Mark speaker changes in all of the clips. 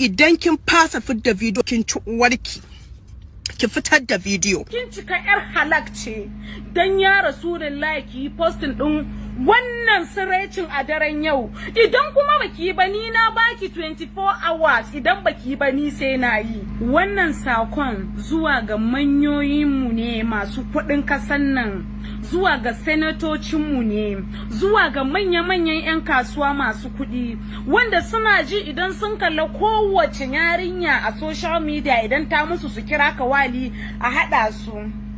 Speaker 1: Idan kin fasa fidda bidiyo, kin ci uwarki. Ki fitar da bidiyo.
Speaker 2: Kin cika yar halak ce, dan ya Rasulullahi ki yi posting din wannan siraicin a daren yau. Idan kuma baki yi ba, ni na baki 24 hours. Idan baki yi ba, ni sai na yi. Wannan sakon zuwa ga manyoyinmu ne masu kuɗin kasan nan, zuwa ga senatocinmu ne, zuwa ga manya-manyan 'yan kasuwa masu kuɗi wanda suna ji idan sun kalla kowace yarinya a social media, idan ta musu su kira kawali a haɗa su.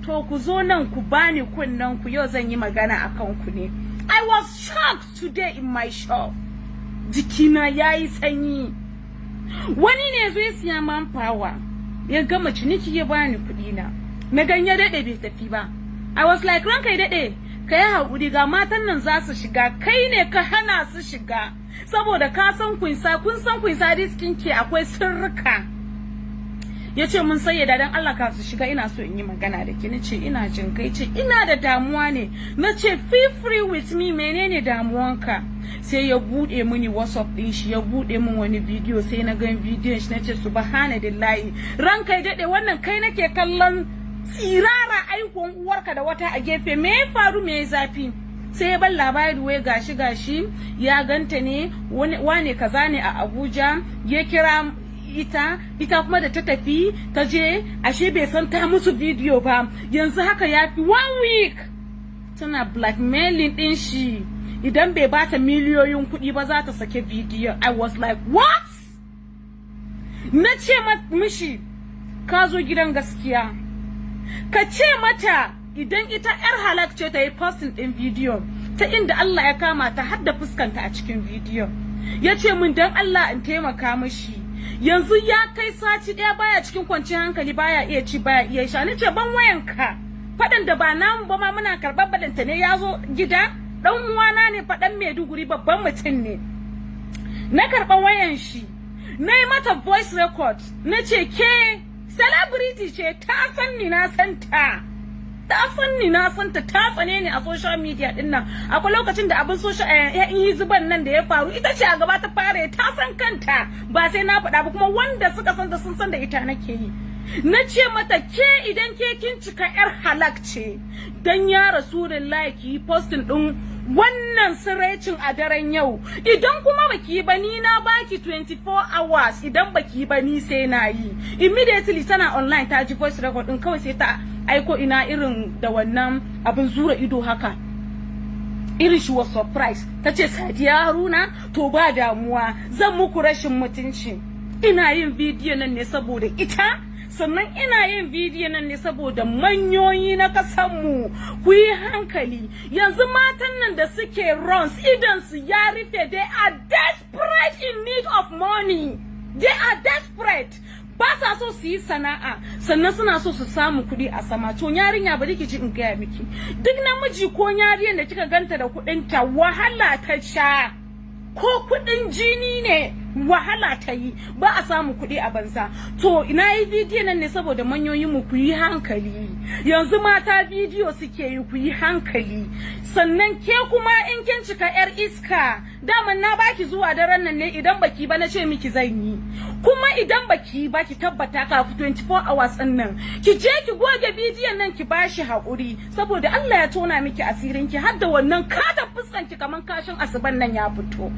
Speaker 2: To, ku zo nan ku bani kunnen ku, yau zan yi magana akan ku ne. I was shocked today in my shop. Jikina yayi sanyi. Wani ne zai siya manpower, ya gama ciniki, ya bani kuɗi na. Na gan ya daɗe bai tafi ba. I was like, "Ranka ya daɗe, ka yi haƙuri, ga matan nan za su shiga, kai ne ka hana su shiga. Saboda ka san kunsa, kun san kunsa riskin ke akwai sirrika." Ya ce mun, "Sai dan Allah ka su shiga, ina so in yi magana da ke." Nace, "Ina jin kai." Ce, "Ina da damuwa ne." Nace, "Feel free with me, menene damuwanka?" Sai ya bude mini WhatsApp din shi, ya bude min wani video. Sai na gan bidiyon shi, nace, "Subhanallahi, ranka ya dade, wannan kai nake kallon tsirara aikon uwarka da wata a gefe. Me ya faru? Me ya zafi?" Sai ya ban labari, wai gashi gashi ya ganta ne, wane kaza ne a Abuja, ya kira ita, ita kuma da ta tafi ta je, ashe bai san ta musu bidiyo ba. Yanzu haka ya fi one week tana blackmailing din shi, idan bai bata miliyoyin kuɗi ba za ta sake bidiyo. I was like, "What?" Na ce mishi, "Ka zo gidan gaskiya. Ka ce mata idan ita yar halak ce ta yi posting din bidiyo ta inda Allah ya kama ta har da fuskanta a cikin bidiyo." Ya ce min dan Allah in taimaka mishi, yanzu ya kai sati ɗaya baya cikin kwanciyar hankali, baya iya ci, baya iya sha. Ni ce, "Ban wayanka." Faɗin da ba namu ba ma muna karɓar baɗinta ne. Ya zo gida, ɗan uwana ne, faɗan Maiduguri, babban mutum ne. Na karɓa wayan shi, na yi mata voice record. Na ce, "Ke celebrity ce, ta san ni na san ta, ta san ni na san ta, ta tsane ni a social media din nan. Akwai lokacin da abin social in yi zuban nan da ya faru, ita ce a gaba ta fara. Ta san kanta, ba sai na faɗa ba, kuma wanda suka san ta sun san da ita nake yi." Na ce mata, "Ke idan ke kin cika yar halak ce, dan ya Rasulullahi ki yi posting din wannan siraicin a daren yau. Idan kuma baki yi ba, ni na baki 24 hours. Idan baki yi ba, ni sai na yi." Immediately tana online, ta ji voice record din, kawai sai ta aiko ina irin da wannan abin zura ido haka, irin she was surprised. Ta ce, "Sadiya Haruna, to ba damuwa, zan muku rashin mutunci." Ina yin bidiyo nan ne saboda ita, sannan ina yin bidiyo nan ne saboda manyoyi na kasanmu. Ku yi hankali. Yanzu matan nan da suke runs, idan su ya rufe. They are desperate in need of money. They are desperate. Ba sa so su yi sana'a, sannan suna so su samu kuɗi a sama. To yarinya, bari ki ji in gaya miki, duk namiji ko yarinyar da kika ganta da kuɗinta, wahala ta sha. Ko kuɗin jini ne, wahala ta yi. Ba a samu kuɗi a banza. To ina yi bidiyo nan ne saboda manyoyin mu, ku yi hankali. Yanzu mata bidiyo suke yi, ku yi hankali. Sannan ke kuma in kin cika yar iska, daman na baki zuwa daren nan ne. Idan baki ba, na ce miki zan yi. Kuma idan baki ba, ki tabbata kafin 24 hours din nan ki je ki goge bidiyon nan, ki bashi haƙuri, saboda Allah ya tona miki asirin ki, har da wannan kata fuskan ki kaman kashin asuban nan ya fito.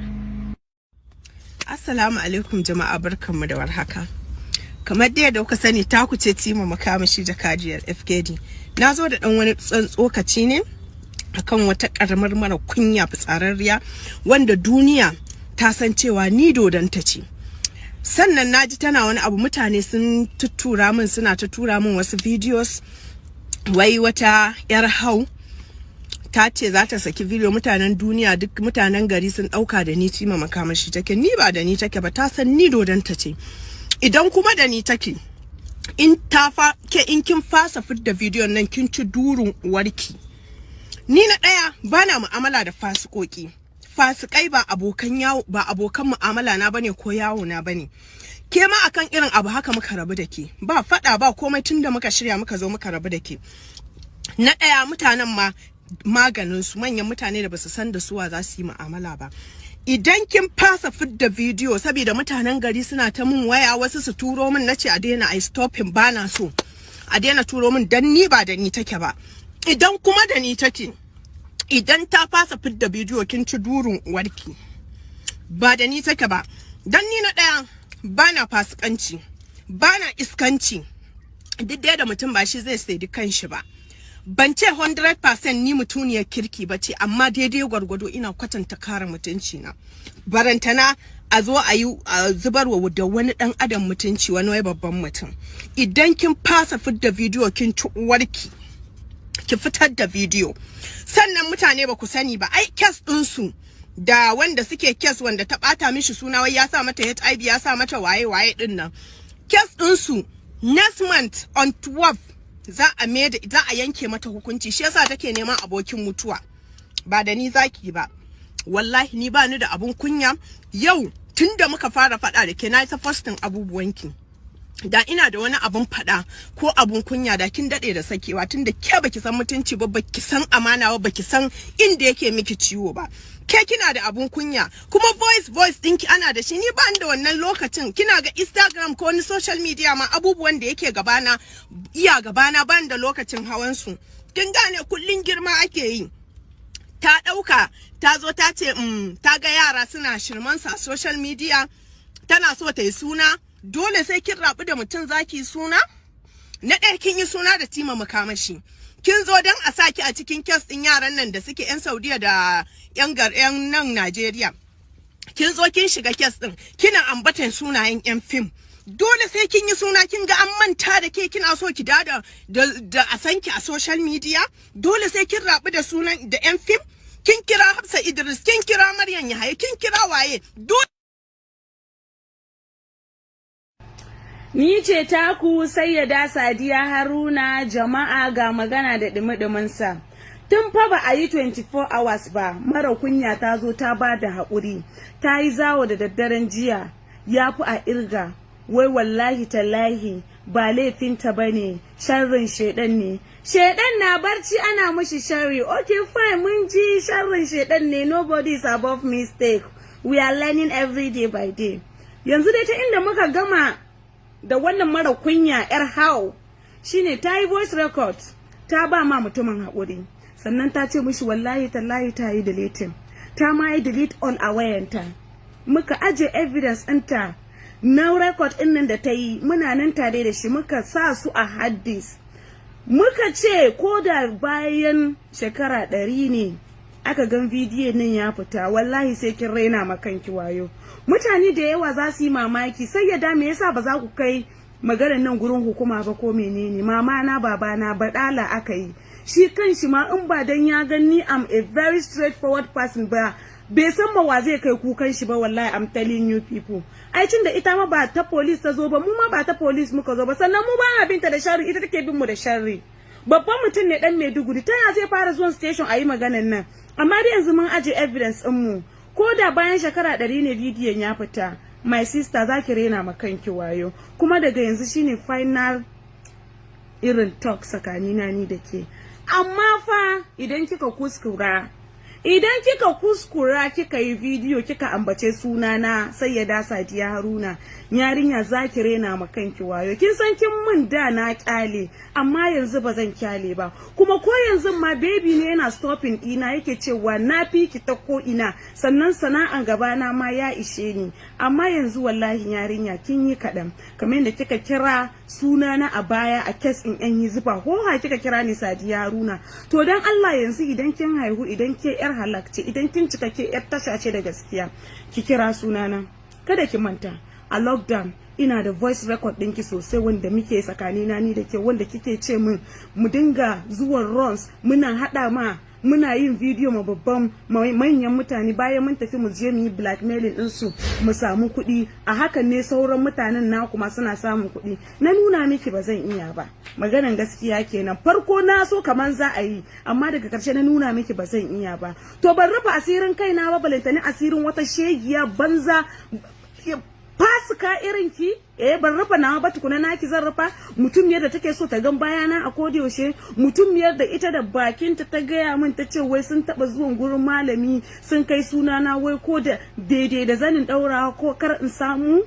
Speaker 1: Assalamu alaikum jama'a, barkanmu da warhaka. Kamar dai da kuka sani, taku ce Tima Makamashi, jakadiyar FKD. Na zo da ɗan wani tsokaci ne akan wata ƙaramar mara kunya fitsararriya wanda duniya ta san cewa ni dodanta ce. Sannan na ji tana wani abu, mutane sun tuttura min, suna ta tura min wasu videos, wai wata 'yar hau ta ce za ta saki video. Mutanen duniya, duk mutanen gari sun dauka da ni Tima Makamashi take. Ni ba da ni take ba, ta san ni dodanta ce. Idan kuma da ni take, in ta fa ke, in kin fasa fidda bidiyon nan, kin ci durun uwarki. Ni na daya, bana mu'amala da fasikoki, fasikai ba abokan yawo, ba abokan mu'amala na bane ko yawo na bane. Ke ma akan irin abu haka muka rabu da ke, ba fada ba komai, tunda muka shirya muka zo muka rabu da ke. Na daya, mutanen ma maganin su manyan mutane da basu san da suwa za su yi mu'amala ba. Idan kin fasa fidda bidiyo, saboda mutanen gari suna ta mun waya, wasu su turo min, nace a daina, ai stopping, bana so, a daina turo min, dan ni ba da ni take ba. Idan kuma da ni take, idan ta fasa fidda bidiyo, kin ci durun uwarki. Ba da ni take ba, dan ni na ɗaya bana fasikanci, bana iskanci. Duk da mutum ba shi zai saidi kanshi ba. Ban ce 100% ni mutuniyar kirki ba ce, amma daidai gwargwado ina kwatanta kare mutunci na. Barantana a zo a yi zubarwa da wani dan adam mutunci, wani wai babban mutum. Idan kin fasa fidda bidiyo, kin ci uwarki. Ki fitar da bidiyo. Sannan mutane ba ku sani ba, ai case ɗinsu da wanda suke case, wanda ta bata mishi suna, wai ya sa mata HIV, ya sa mata waye waye din nan, case ɗinsu next month on 12 za a da za a yanke mata hukunci. Shi yasa take neman abokin mutuwa. Ba da ni zaki ba, wallahi ni ba ni da abun kunya. Yau tunda muka fara faɗa da ke, na ta posting abubuwanki. Da ina da wani abun faɗa ko abun kunya, da kin daɗe da sakewa, tunda ke baki san mutunci ba, baki san amana ba, baki san inda yake miki ciwo ba. Ke kina da abun kunya, kuma voice ɗinki ana da shi. Ni ba ni da wannan lokacin. Kina ga Instagram ko wani social media ma, abubuwan da yake gabana iya gabana, ban da lokacin hawan su. Kin gane? Kullun girma ake yi. Ta ɗauka ta zo ta ce ta ga yara suna shirmansa a social media, tana so ta yi suna. Dole sai kin rabu da mutum zaki suna? Na ɗaya, kin yi suna da Tima Makamashi. Kin zo don a saki a cikin case ɗin yaran nan da suke 'yan Saudiya da 'yan yan nan Najeriya. Kin zo kin shiga case ɗin, kina ambatan sunayen 'yan fim. Dole sai kin yi suna, kin ga an manta da ke, kina so ki dada da a san ki a social media. Dole sai kin rabu da sunan da 'yan fim. Kin kira Hafsa Idris, kin kira Maryam Yahaya, kin kira waye. Dole
Speaker 2: Ni ce taku Sayyada Sadiya Haruna. Jama'a, ga magana da dumi sa. Tun fa ba a yi 24 hours ba, mara kunya ta zo ta ba da haƙuri. Ta yi zawo da daddaren jiya, ya fi a irga. Wai wallahi tallahi ba laifinta ba ne, sharrin shaidan ne. Shaidan na barci ana mushi sharri. Okay, fine, mun ji sharrin shaidan ne. Nobody is above mistake. We are learning every day by day. Yanzu dai ta inda muka gama da wannan mara kunya yar how shine ta yi voice record, ta ba ma mutumin haƙuri, sannan ta ce mishi wallahi tallahi ta yi deleting, ta ma yi delete all a wayanta. Muka aje evidence ɗinta na record ɗin nan da ta yi, muna nan tare da shi. Muka sa su a hard disk, muka ce ko da bayan shekara 100 ne aka gan bidiyon nan ya fita, wallahi sai kin raina makanki wayo. Mutane da yawa za su yi mamaki, sai ya da me yasa ba za ku kai maganar nan gurin hukuma ba ko menene? Mama na, baba na, badala aka yi. Shi kan shi ma, in ba dan ya gani I'm a very straightforward person ba, bai san ma wa zai kai kukan shi ba. Wallahi, I'm telling you people, ai cin da ita ma ba ta police ta zo ba, mu ma ba ta police muka zo ba. Sannan mu ba binta da sharri, ita take bin mu da sharri. Babban mutum ne, dan Maiduguri, ta ya zai fara zuwan station a yi maganan nan? Amma dai yanzu mun aje evidence din mu. Ko da bayan shekara 100 ne bidiyon ya fita, my sister, za ki rena ma kanki wayo. Kuma daga yanzu shine final irin talk tsakanina ni da ke. Amma fa idan kika kuskura, idan kika kuskura kika yi bidiyo kika ambace sunana Sayyada Sadiya Haruna, yarinya, za ki rena ma kanki wayo. Kin san kin mun da na kyale, amma yanzu ba zan kyale ba. Kuma ko yanzu ma baby ne yana stopping ina, yake cewa na fi ki ta ko ina, sannan sana'an gaba na ma ya ishe ni. Amma yanzu wallahi yarinya, kin yi kaɗan. Kamar yadda kika kira sunana a baya a case in yan yi zuba ko ha kika kira ni Sadiya Haruna, to dan Allah yanzu idan kin haihu, idan ke yar halak ce, idan kin cika ke yar tasha ce da gaskiya, ki kira sunana. Kada ki manta, a lockdown ina da voice record ɗinki sosai wanda muke tsakanina ni da ke, wanda kike ce min mu dinga zuwan runs, muna haɗa ma, muna yin video ma babban manyan mutane, bayan mun tafi mu je mu yi blackmailing ɗinsu mu samu kuɗi. A hakan ne sauran mutanen na kuma suna samun kuɗi. Na nuna miki ba zan iya ba. Maganan gaskiya kenan. Farko na so kaman za a yi, amma daga karshe na nuna miki ba zan iya ba. To ban rufe asirin kaina ba, balantani asirin wata shegiya banza. Fasika irin ki, eh, ban rufa nawa ba tukuna, naki zan rufa. Mutum yadda take so ta gan bayana a koda yaushe, mutum yadda ita da bakinta ta gaya min, ta ce wai sun taba zuwan gurin malami, sun kai sunana, wai ko da daidai da zanin daurawa ko kar in samu,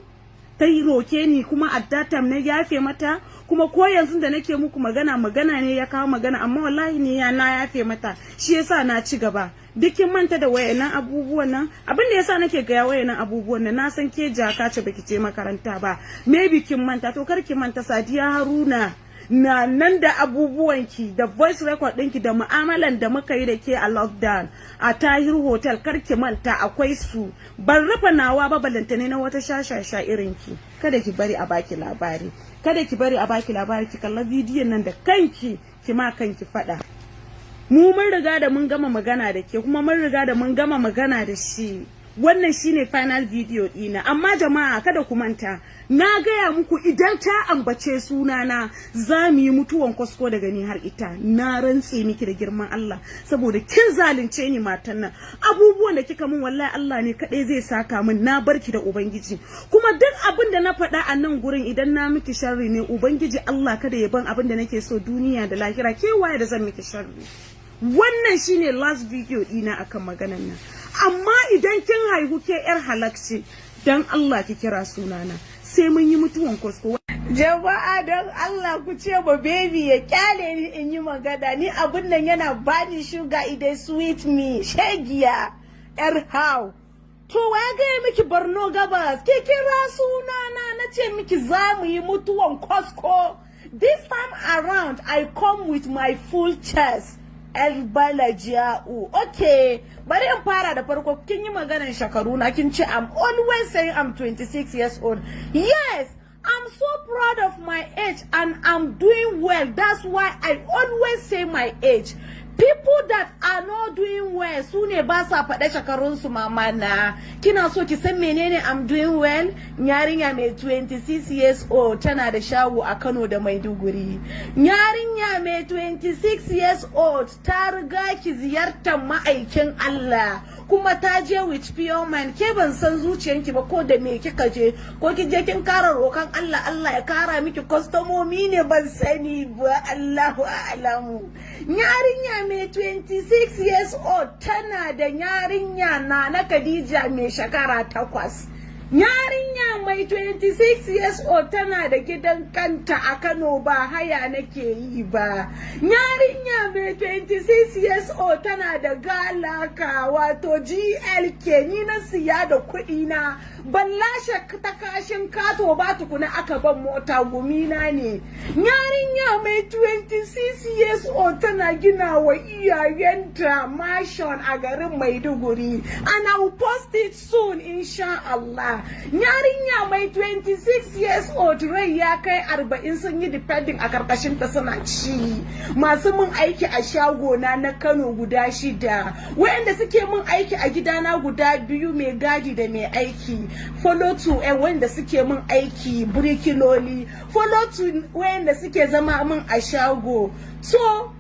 Speaker 2: ta yi roke ni, kuma at that time na yafe mata. Kuma ko yanzu da nake muku magana, magana ne ya kawo magana, amma wallahi ne ya na yafe mata, shi yasa na ci gaba. Duk kin manta da wayannan abubuwan nan. Abin da yasa nake gaya wayannan abubuwan nan, na san ke jaka ce, baki je makaranta ba, maybe kin manta. To kar ki manta, Sadiya Haruna na nan da abubuwanki da voice record ɗinki da mu'amalan da muka yi da ke a lockdown a Tahir Hotel. Kar ki manta, akwai su. Ban rufe nawa ba, balantane na wata shashasha irin ki. Kada ki bari a baki labari, kada ki bari a baki labari. Ki kalla bidiyon nan da kanki, ki ma kanki faɗa. Mu mun riga da mun gama magana da ke, kuma mun riga da mun gama magana da shi. Wannan shine final video dina. Amma jama'a, kada ku manta na gaya muku, idan ta ambace sunana, za mu yi mutuwan kwasko daga ni har ita. Na rantse miki da girman Allah, saboda kin zalunce ni, matan nan. Abubuwan da kika min, wallahi Allah ne kadai zai saka min. Na barki da Ubangiji. Kuma duk abin da na faɗa a nan gurin, idan na miki sharri ne, Ubangiji Allah kada ya ban abin da nake so duniya da lahira. Ke waye da zan miki sharri? Wannan shine last video dina akan maganan nan. Amma idan kin haihu, ke yar halakci, dan Allah ki kira sunana, sai mun yi mutuwan kwasko.
Speaker 1: Jama'a, don Allah ku ce ba baby ya kyale ni in yi magana. Ni abun nan yana bani sugar, e dey sweet me. Shegiya yar how to wa gaya miki Borno Gabas? Ki kira sunana, na ce miki za mu yi mutuwan kwasko. This time around I come with my full chest. Yar balajiya'u. Okay, bari in fara da farko. Kin yi maganar shekaru na, kin ce I'm always saying I'm 26 years old. Yes, I'm so proud of my age and I'm doing well. That's why I always say my age. People that are not doing well su ne ba sa faɗa shekarunsu. Mama na, kina so ki san menene I'm doing well? Yarinya mai 26 years old tana da shago a Kano da Maiduguri. Yarinya mai 26 years old ta riga ki ziyartar ma'aikin Allah, kuma ta je with pure mind. Ke ban san zuciyanki ba, ko da me kika je, ko ki je kin kara rokan Allah, Allah ya kara miki kwastomomi ne, ban sani ba, Allahu a'lamu. Yarinya mai 26 years old tana da yarinya na na Khadija mai shekara 8. Yarinya mai 26 years old tana da gidan kanta a Kano, ba haya nake yi ba. Yarinya mai 26 years old tana da galaka, wato GLK, ni na siya da kuɗi na. Ban lashe ta kashin kato ba tukuna aka ban mota, gumina ne. Yarinya mai 26 years old tana gina wa iyayenta mansion a garin Maiduguri, and I will post it soon, insha Allah. Yarinya mai 26 years old, rai ya kai 40 sun yi depending a karkashin ta suna ci. Masu mun aiki a shagona na Kano guda shida, wayanda suke mun aiki a gidana guda biyu, mai gadi da mai aiki, follow to wanda suke mun aiki birikiloli, follow to wayanda suke zama mun a shago. So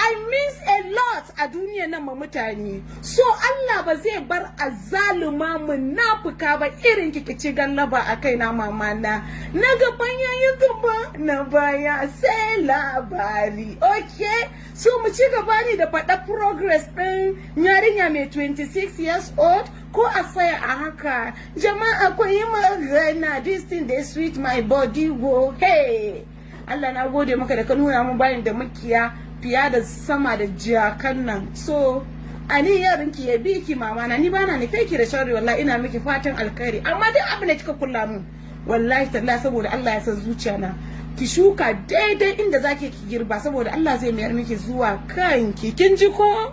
Speaker 1: I means a lot a duniya nan ma mutane. So Allah ba zai bar azaluma munafuka ba irin ki ci gallaba a kaina, mama na. Na gaban yayin gaba, na baya sai labari. Okay, so mu ci gaba ne da faɗa progress ɗin yarinya mai 26 years old, ko a tsaya a haka? Jama'a, ku yi magana. This thing dey sweet my body go. Hey Allah, na gode maka da ka nuna mun bayan da mukiya fiya da sama da jakan nan. So ani yarinki ya bi ki, mama na, ni bana nufe ki da sharri, wallahi ina miki fatan alkhairi. Amma duk abin da kika kulla mun, wallahi tallahi, saboda Allah ya san zuciya na, ki shuka daidai inda zaki ki girba, saboda Allah zai mayar miki zuwa kanki. Kin ji ko?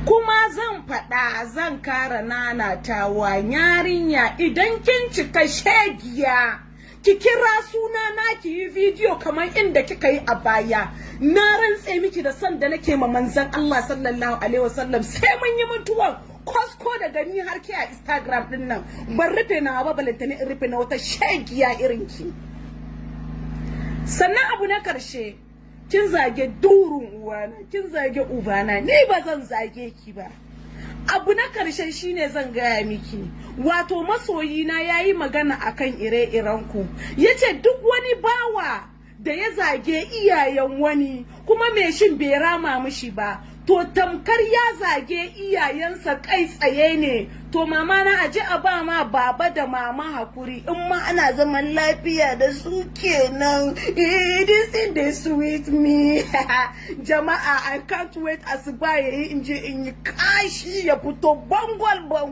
Speaker 1: Kuma zan faɗa, zan kara nanatawa, yarinya, idan kin cika shegiya, ki kira suna na, ki yi bidiyo kamar inda kika yi a baya, na rantse miki da san da nake ma manzon Allah sallallahu alaihi wasallam, sai mun yi mutuwan kwasko daga ni har ke a Instagram din nan. Ban rufe na ba, balantane in rufe na wata shegiya irin ki. Sannan abu na karshe, kin zage durun uwana, kin zage ubana, ni ba zan zage ki ba.
Speaker 2: Abu na karshe shine zan gaya miki, wato masoyina ya yi magana akan ire-iren ku, yace duk wani bawa da ya zage iyayen wani kuma mai shin bai rama mishi ba, to tamkar ya zage iyayensa kai tsaye ne. To mama na, aje a ba ma baba da mama hakuri, in ma ana zaman lafiya da su kenan. Eh, this thing dey sweet me. Jama'a, I can't wait asuba yayi in je in yi kashi ya fito bangwal bangwal.